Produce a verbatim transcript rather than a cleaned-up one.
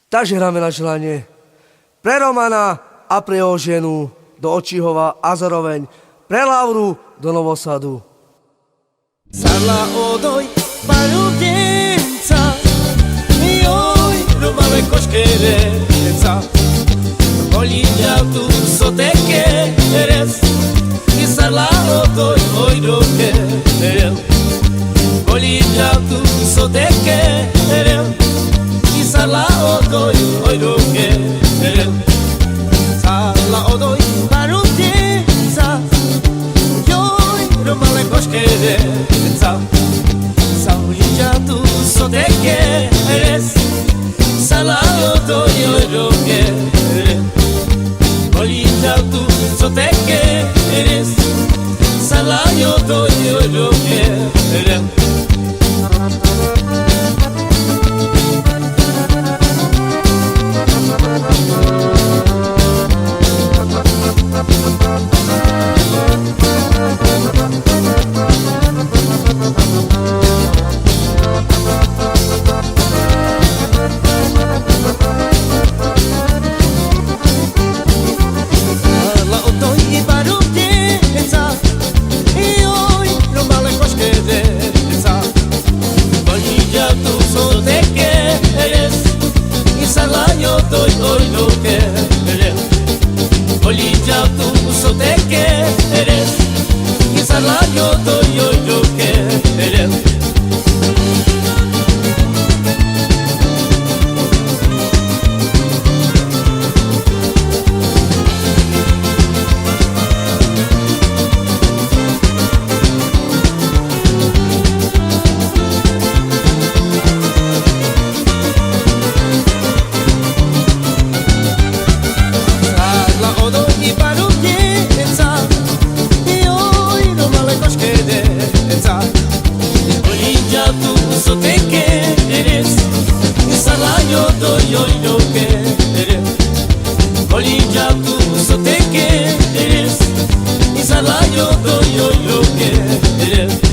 Tažehra, mena želanie pre Romana a pre Joženu do Očihova a zároveň pre Lauru do Novosadu. Sar la odoj parugenca, joj, Roma le koškerenca. Volinđa tu so te keres, i sar la odoj oj do kerel. Volinđa tu so te kerel, i sar la odoj oj do kerel. Sar la odoj parugenca, joj, Roma le koškerenca. Volinđa tu so te keres, sar la odoj oj do kerel. Volinđa tu so te keres, sar la odoj oj do kerel. La odoj parugenca, joj, Roma le koškerenca. Volinđa tu so te keres, i sar la odoj oj do kerel. Volinđa tu so te keres, i sar la odoj oj do kerel. Sar la odoj parugenca, joj, Roma le koškerenca. Volinđa tu so te keres, i sar la odoj oj do kerel. Volinđa tu so te keres, i sar la odoj oj do kerel.